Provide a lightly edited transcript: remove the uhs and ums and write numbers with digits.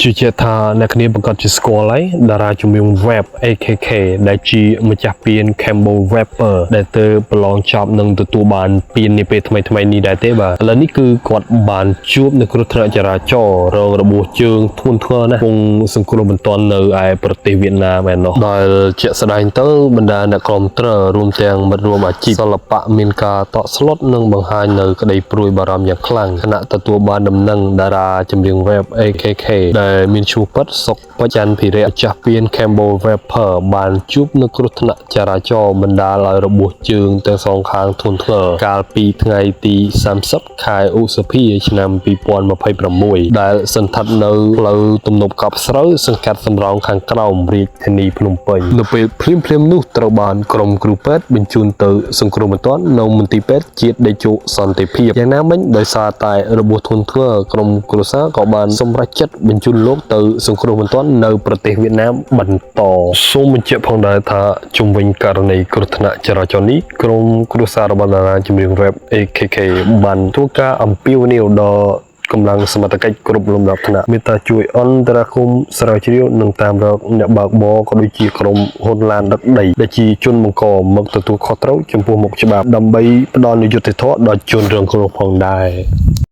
ជឿជាក់ថាអ្នកគ្នាប្រាកដជាស្គាល់ហើយតារាចម្រៀង rap AKK ដែលជាម្ចាស់ពាន Cambo Rapper ដែលទៅប្រឡងចប់និងទទួលបានពាននាពេលថ្មីថ្មីៗនេះដែរទេបាទឥឡូវនេះគឺគាត់បានជួបនៅគ្រោះថ្នាក់ចរាចរណ៍រងរបួសជើងធ្ងន់ធ្ងរណាស់កំពុងសង្គ្រោះបន្ទាន់នៅឯប្រទេសវៀតណាមឯណោះដែលជាក់ស្ដែងទៅបណ្ដាអ្នកក្រុមត្ររួមទាំងមិត្តរួមអាជីពសិល្បៈមានការតក់ស្លុតនិងបង្ហាញនៅក្តីព្រួយបារម្ភយ៉ាងខ្លាំងខណៈទទួលបានដំណឹងតារាចម្រៀង rap AKK ដែលមានឈ្មោះពិតសុកបច្ច័ន្ទភិរៈម្ចាស់ពាន Cambo Rapper បានជួបនៅគ្រោះថ្នាក់ចរាចរណ៍បណ្ដាលឲ្យរបួសជើងទាំងសងខាងធ្ងន់ធ្ងរកាលពីថ្ងៃទី30ខែឧសភាឆ្នាំ2026ដែលសន្ធិដ្ឋនៅផ្លូវទំនប់កប់ស្រូវសង្កាត់សំរោងខាងក្រោមរាជធានីភ្នំពេញនៅពេលភ្លាមៗនោះត្រូវបានក្រុមគ្រូពេទ្យបញ្ជូនទៅសង្គ្រោះបន្ទាន់នៅមន្ទីរពេទ្យជាតិតេជោសន្តិភាពយ៉ាងណាមិញដោយសារតែរបួសធ្ងន់ធ្ងរក្រុមគ្រួសារក៏បានសម្រេចចិត្តបញ្ជូនលោកទៅសង្គ្រោះបន្ទាន់នៅប្រទេសវៀតណាមបន្តសូមបញ្ជាក់ផងដែរថាជុំវិញករណីគ្រោះថ្នាក់ចរាចរណ៍នេះក្រុមគ្រួសាររបស់តារាចម្រៀង rap AKK បានធ្វើការអំពាវនាវដល់កម្លាំងសមត្ថកិច្ចគ្រប់លំដាប់ថ្នាក់មេត្តាជួយអន្តរាគមន៍ស្រាវជ្រាវនិងតាមរកអ្នកបើកបរក៏ដូចជាក្រុមហ៊ុនឡានដឹកដីដែលជាជនបង្កមកទទួលខុសត្រូវចំពោះមុខច្បាប់ដើម្បីផ្ដល់នូវយុត្តិធម៌ដល់ជនរងគ្រោះផងដែរ។